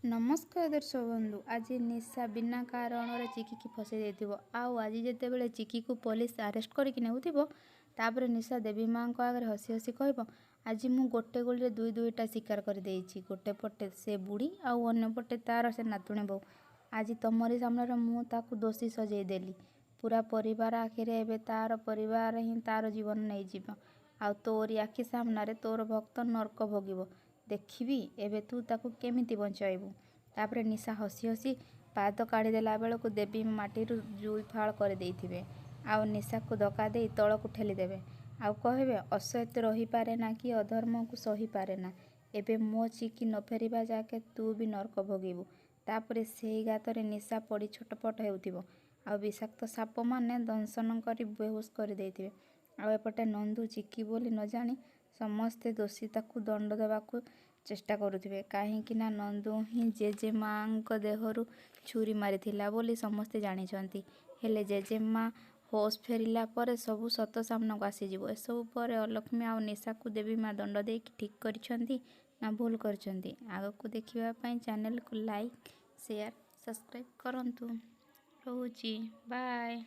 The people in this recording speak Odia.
ନମସ୍କାର ଦର୍ଶକ ବନ୍ଧୁ, ଆଜି ନିଶା ବିନା କାରଣରେ ଚିକିକି ଫସାଇ ଦେଇଥିବ। ଆଉ ଆଜି ଯେତେବେଳେ ଚିକିକୁ ପୋଲିସ ଆରେଷ୍ଟ କରିକି ନେଉଥିବ, ତାପରେ ନିଶା ଦେବୀ ମାଆଙ୍କ ଆଗରେ ହସି ହସି କହିବ, ଆଜି ମୁଁ ଗୋଟେ ଗୁଳିରେ ଦୁଇ ଦୁଇଟା ଶିକାର କରିଦେଇଛି। ଗୋଟେ ପଟେ ସେ ବୁଢ଼ୀ ଆଉ ଅନ୍ୟ ପଟେ ତାର ସେ ନାତୁଣୀ ବୋହୂ। ଆଜି ତମରି ସାମ୍ନାରେ ମୁଁ ତାକୁ ଦୋଷୀ ସଜେଇ ଦେଲି। ପୁରା ପରିବାର ଆଖିରେ ଏବେ ତାର ପରିବାର ହିଁ ତାର ଜୀବନ ନେଇଯିବ। ଆଉ ତୋରି ଆଖି ସାମ୍ନାରେ ତୋର ଭକ୍ତ ନର୍କ ଭୋଗିବ। ଦେଖିବି ଏବେ ତୁ ତାକୁ କେମିତି ବଞ୍ଚାଇବୁ। ତାପରେ ନିଶା ହସି ହସି ପାଦ କାଢ଼ିଦେଲା ବେଳକୁ ଦେବୀ ମାଟିରୁ ଜୁଇଫାଳ କରିଦେଇଥିବେ। ଆଉ ନିଶାକୁ ଧକ୍କା ଦେଇ ତଳକୁ ଠେଲିଦେବେ। ଆଉ କହିବେ, ଅସତ୍ୟ ରହିପାରେନା କି ଅଧର୍ମକୁ ସହିପାରେନା। ଏବେ ମୋ ଚିକି ନ ଫେରିବା ଯାକେ ତୁ ବି ନର୍କ ଭୋଗିବୁ। ତାପରେ ସେଇ ଗାତରେ ନିଶା ପଡ଼ି ଛଟପଟ ହେଉଥିବ। ଆଉ ବିଷାକ୍ତ ସାପମାନେ ଦଂଶନ କରି ବେହୋସ କରିଦେଇଥିବେ। ଆଉ ଏପଟେ ନନ୍ଦୁ ଚିକି ବୋଲି ନ ଜାଣି ସମସ୍ତେ ଦୋଷୀ ତାକୁ ଦଣ୍ଡ ଦେବାକୁ ଚେଷ୍ଟା କରୁଥିବେ। କାହିଁକି ନା ନନ୍ଦୁ ହିଁ ଜେଜେମାଙ୍କ ଦେହରୁ ଛୁରୀ ମାରିଥିଲା ବୋଲି ସମସ୍ତେ ଜାଣିଛନ୍ତି। ହେଲେ ଜେଜେମା ହୋସ୍ ଫେରିଲା ପରେ ସବୁ ସତ ସାମ୍ନାକୁ ଆସିଯିବ। ଏସବୁ ପରେ ଅଲକ୍ଷ୍ମୀ ଆଉ ନିଶାକୁ ଦେବୀ ମା ଦଣ୍ଡ ଦେଇକି ଠିକ୍ କରିଛନ୍ତି ନା ଭୁଲ କରିଛନ୍ତି? ଆଗକୁ ଦେଖିବା ପାଇଁ ଚ୍ୟାନେଲକୁ ଲାଇକ୍, ସେୟାର, ସବସ୍କ୍ରାଇବ୍ କରନ୍ତୁ। ରହୁଛି, ବାଏ।